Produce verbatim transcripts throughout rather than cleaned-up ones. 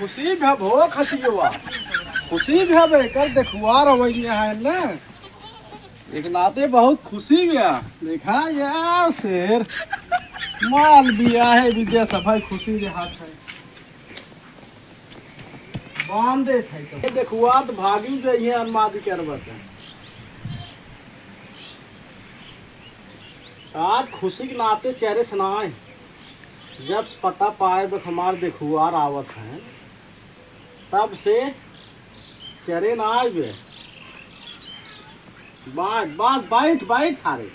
खुशी भा भो खसियवा, खुशी भा बेकर देखुआर अवैया है ना, एक नाते बहुत खुशी भा। देखा या शेर माल बिया है विद्या सफाई खुशी रे हाथ है बांधे थे तो ये देखुआर तो भागी जाइए अनमादी करबत है। आज खुशी के नाते चेहरे सुनाए जब से पता पाए बक हमार देखुआर आवत हैं, तब से चरे ना आवे। बात बात बैठ बैठ थारे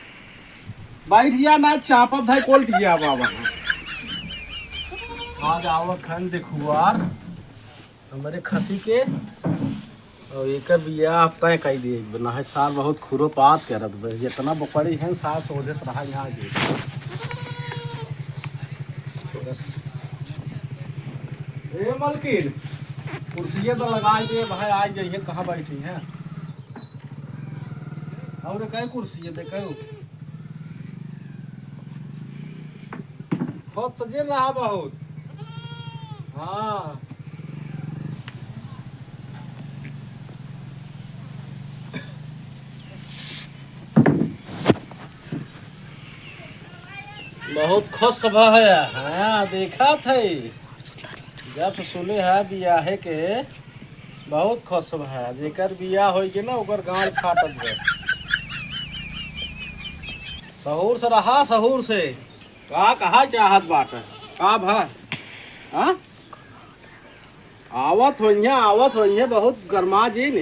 बैठ जा ना चापब धाई कोल्ट गया बाबा। आज आवत हैं देखुआर हमरे खसी के और एकर बियाह तय कई दिए बना है। सार बहुत खुरो पात करत बे जितना बकरी है सार सोझे रहा यहाँ के। ए मलकिन, कुर्सिये तो लगाई दे भाई, आज जइहे कहाँ बैठी हैं। और कई कुर्सिये दे कई बहुत सजे रहा बहुत। हाँ। बहुत खुश भा है। हाँ, देखा थे जब से सुने है बियाहे के बहुत खुश भा है। जेकर बियाह होई के ना ओकर गाल फाटत बा। सहूर से रहा, सहूर से। का कहा चाहत बाटे? का भा? हाँ? आवत होइहे, आवत होइहे, बहुत गरमा जी ने।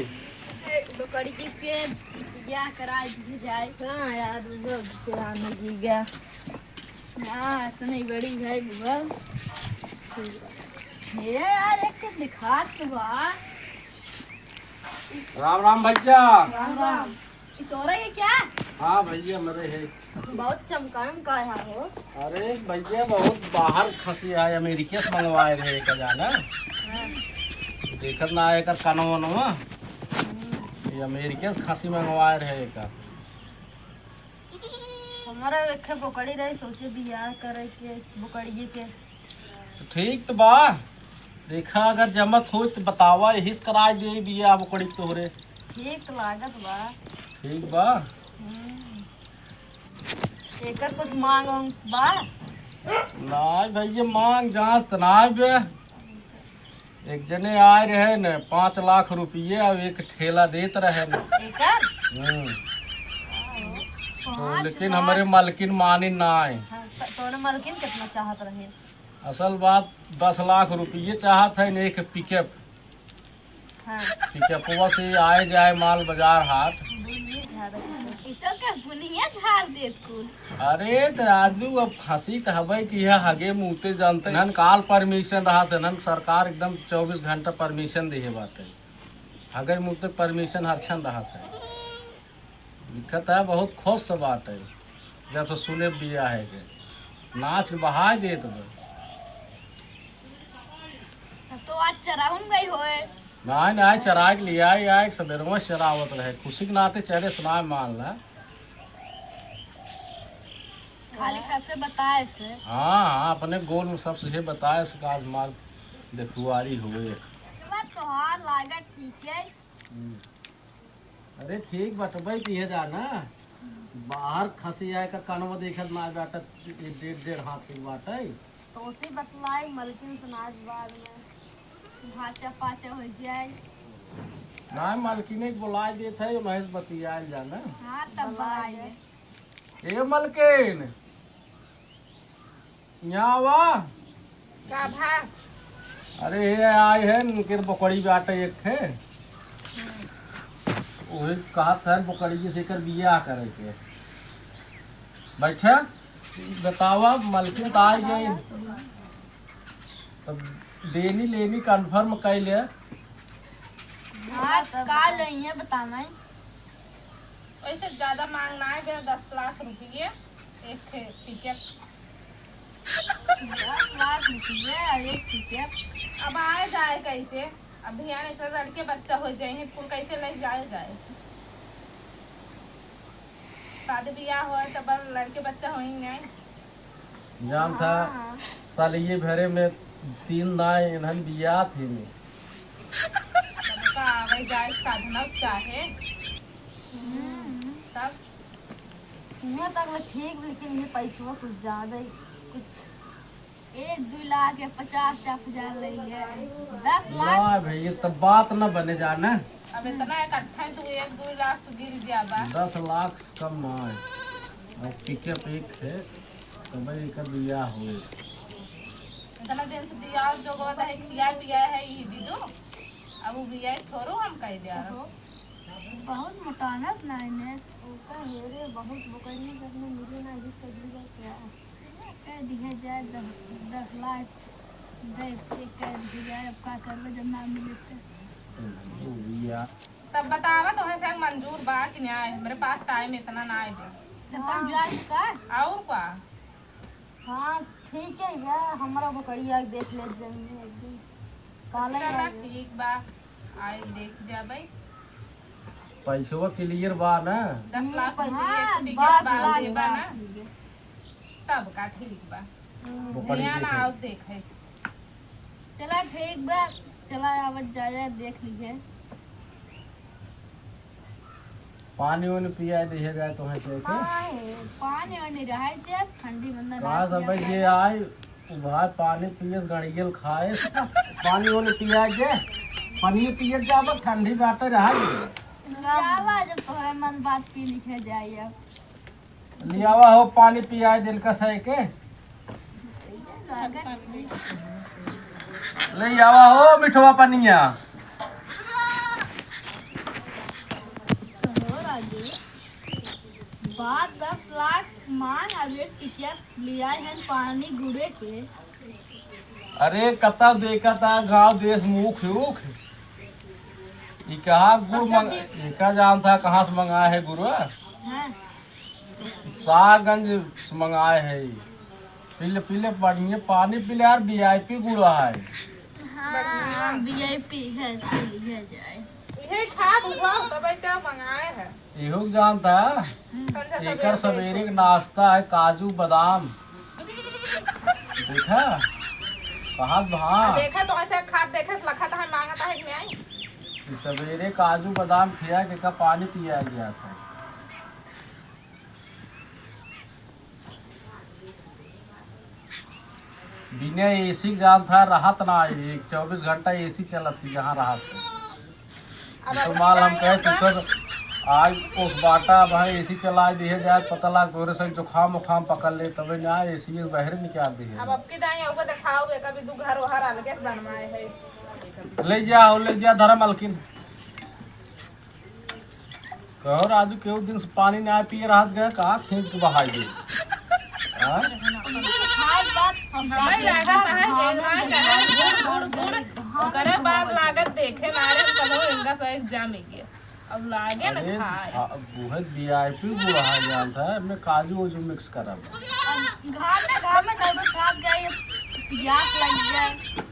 बकरी के बियाह करा दिए जाए। हाँ यार, वो सब से आने की गया। हाँ, इतनी बड़ी भाई बुआ। ये यार, एक तो दिखात तो बा। राम राम भैया। राम राम। ई तोरा के क्या? हाँ भैया, मेरे है। बहुत चमकान का है हो। अरे भैया, बहुत बाहर खसी है, अमेरिका से मंगवाए रहे एक जाना। हाँ। देखत ना है एकर कनवा वनवा। ये अमेरिका से खसी मंगवाए रहे एक। हमारा एक बोकड़ी रही, सोचे बियाह करे के बोकड़िए के। तो ठीक तो बा, देखा अगर जमत हो तो बतावा, यही से कराए दे बियाह बोकड़ी तोहरे। ठीक तो लागत बा। ठीक बा। हम्म। एकर कुछ मांग वांग बा? नाई भैया, मांग जांच तो नाई बे। एक जने आए रहे न, पाँच लाख रुपये और एक ठेला देत रहे न। एकर? हम्म। तो पाँच लेकिन लाख? हमारे मालकिन मानी ना आए। हाँ, त-, तोरे मालकिन कितना चाहत रहे? असल बात, दस लाख रुपये चाहत है न, एक पिकअप। हाँ। पिकअपवा से आए जाए माल बाजार हाट। बुनिया झाड़। ई तो का बुनिया झाड़ देत कुल। अरे त राजू, अब खसी त हबे कि यह हगे मूते जानते। इन्हन काल परमिशन रहत है, इन्हन सरकार एकदम चउबीस घंटा परमिशन देहे बाटे। हगे मूते परमिशन हर क्षण रहत है। लिखत है बहुत खुश से बाटे, जब से सुने बियाहे के नाच के बहाय देत बा। तो आज चराउन गई होए। नाहीं, नाहीं, चराए के लिए आई, आई सबेरवा से चरावत रहे, खुशी के नाते चरे सुनाए मान ला। खाली सबसे बताए से। हाँ, हाँ, अपने गोल में सबसे बताए से, आज माल देखुआरी हुए। तोहार लागत ठीक है। हम्म। अरे ठीक बटबै किहे जा ना, बाहर खसी आए का कनवा देखत ना बाटे, ये डेढ़ डेढ़ हाथ के बाटे। तो उसे बतलाई मलकिन से नाच बाद में भाचा पाचा हो जाए। ना मलकिने के बुलाए देत है, उन्हें से बतियाल जा ना। हाँ तब बुलाए। ए मलकिन, यहाँ आवा। का भा? अरे, ये आए हैं, इनके बकरी बाटे एक ठे। वही कहत है, बकरी से एकर बियाह करे के। बैठा, बतावा, मलकिन तो आ गई। तब देनी लेनी confirm कर ले। हाँ, का लेंगे बतावे? वैसे ज्यादा मांग ना है, बस दस लाख रुपये, एक ठे पिकअप। दस लाख रुपये और एक पिकअप। अब आए जाए कैसे? अब भियान एक लड़के बच्चा हो जाए हैं, कुल कैसे ले जाए जाए? शादी ब्याह होए तब लड़के बच्चा होएंगे। जान था, हाँ। साल ये भरे में दिन ना इन्हन बियात ही में। सबका आवे जाए साधना चाहे। हम्म। तब इहाँ तक ले ठीक, लेकिन ये पैसवा कुछ ज्यादा ही, कुछ एक दुइ लाख या पचास साठ हजार ले लिया है। दस लाख। ना भाई, ये तब बात ना बने जाना। अब इतना इकट्ठा है, तू एक दुइ लाख तो गिर जाबा। दस लाख से कम ना है। और पिकअप एक है, तो भाई एकर बियाह होए। इतना दिन से दिया जोगवा है, खिया पिया है ई दीदू। अब वो बियाह थोड़ो हम कह दिया। बहुत मोटानत ना इन्हें। ओका हेरे बहुत बोकरिया जब में मिले ना, जिस सगली बात क्या। कह दिया जाए दस, दस लाख दे के कह दिया जाए, अब का करबे जब ना मिले तो। भैया। तब बतावा तो है मंजूर बा कि ना? हमरे पास टाइम इतना ना आए बे। तो कम जाए का? और का? हाँ, ठीक है यार, हमरा बकरिया के देख ले जाएंगे एक दिन। काले चला, आएंगे। ठीक बा, आई देख जाबे। पैसवा क्लियर बा ना? दस लाख रुपया हाँ, के टिकट बा, बा, देबा बा। ना? तब का ठीक बा। हम्म। बकरी ध्यान देखे। आओ देखे। चला ठीक बा, चला आवत जाए, देख लीजिए। पानी वानी पिया दिहे जाए तो है के? हाँ, पानी वानी रहाई दे, ठंडी बंदा कहाँ ना सब पिया ये जाए। आए, उ भाई पानी पियस, गड़ियल खाए, पानी वानी पिया दे, पानी पिए जाब, ठंडी बाटे रहाई दे। जावा, जब तोहरा मन बात पी लिखे जाए अब। लियावा हो पानी पियाए दिन का सह के। ले आवा हो मिठवा पनिया। बाप दस लाख मान, अब एक टिकिया लियाए हैं पानी गुड़े के। अरे कता देखा था गाँव देश मुख उख। ई कहा गुड़ मंग-, एका जानता कहाँ से मंगाए है गुरुआ? हाँ। साहगंज से मंगाए है। पीले पीले बढ़िया पानी पीले यार, वीआईपी गुड़ है। हाँ, वीआईपी है, पी लिया जाए। इहे खात हुआ, तबे तो मंगाए है। इहो के जानता है, हम्म। एकर सवेरे के नाश्ता है काजू बादाम। देखा, कहा हाँ। देखा तो ऐसे खात देखे से लखत है, मांगत है कि नहीं? ई सवेरे काजू बादाम खिया के का पानी पिया गया था। बिना एसी के जान था रहत ना, एक चौबीस घंटा एसी चलत थी जहाँ रहत है। अब तो अब माल हम कहे तू सब आज उस बाटा भाई एसी चला दिए जाए, पता लाग तोरे से जुकाम उखाम पकड़ ले, तबे ना एसी के बाहर निकाल दिए। अब आपके दाएं ऊपर दिखाओ, एक अभी दू घर ओहर अलगे से बनवाए है। ले जा, ले जा धर्म अलकिन। कहो राजू, केहू दिन से पानी ना पिए रहत गए, कहाँ खींच के बहाई दे? हाँ? हमारे लागत है, एंगा जहाँ गुड़, गुड़, गुड़, ओकरे बाद लागत देखे ना रे, हम कबो एंगा से एक जामे के। अब लागे न अरे, खाए। भा-, बुहत वीआईपी गुड़ है, जानता है, मैं काजू वाजू मिक्स करब। अब घर में, घर में दर्द खात गए, प्यास लग जाए।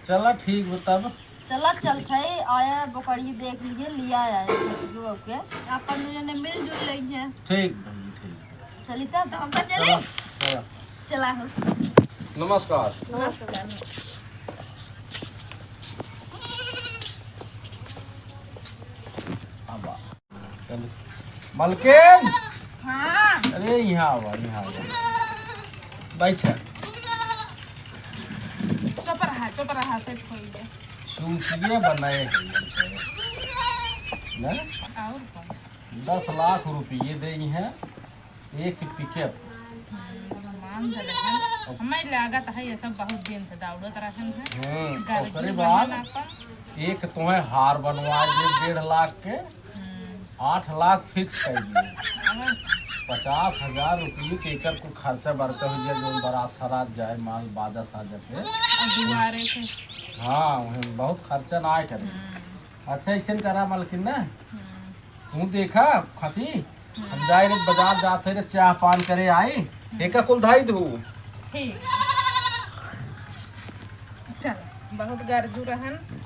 चला ठीक बा तब। चला चलत है, आया बकरी देख लीजिए, लिया आया है जो आपके। अपन दोनों ने मिलजुल लेंगे। ठीक भैया, ठीक। चली तब। तो हम तो चले। चला, चला। चला हो। नमस्कार। नमस्कार। अब आ। चलो। मलकिन! हाँ। अरे, यहाँ आवा, यहाँ आवा। बैठा। चुप रहा, चुप रहा, सेट होई दे। चूतिया बनाए है ये बेचारे। ना? और कौन? दस लाख रुपये दे हैं, एक पिकअप। हम्म, मान गए हैं। हमें लागत है ये सब बहुत दिन से दौड़त रहन है। हम्म, गाड़ी ओकरे भी बाद बनन आपन। एक तोहे हार बनवा दे डेढ़ लाख के। हम्म। आठ लाख फिक्स कर दिए। अगर पचास हजार रुपये के एकर कुल खर्चा बर्चा हो जाए, जौन बारात सरात जाए, माल बाजा साजा पे। और दुआरे के। हाँ, वहीं बहुत खर्चा ना आए करे। हम्म। अच्छा, ऐसे करा मलकिन ना, हम्म। तू देखा खसी, हम्म। हम जाए रे बाजार जाते रे, चाह पान करे आई, हम्म। एका कुल धाई दू। ठीक। चल, बहुत गरजू रहन।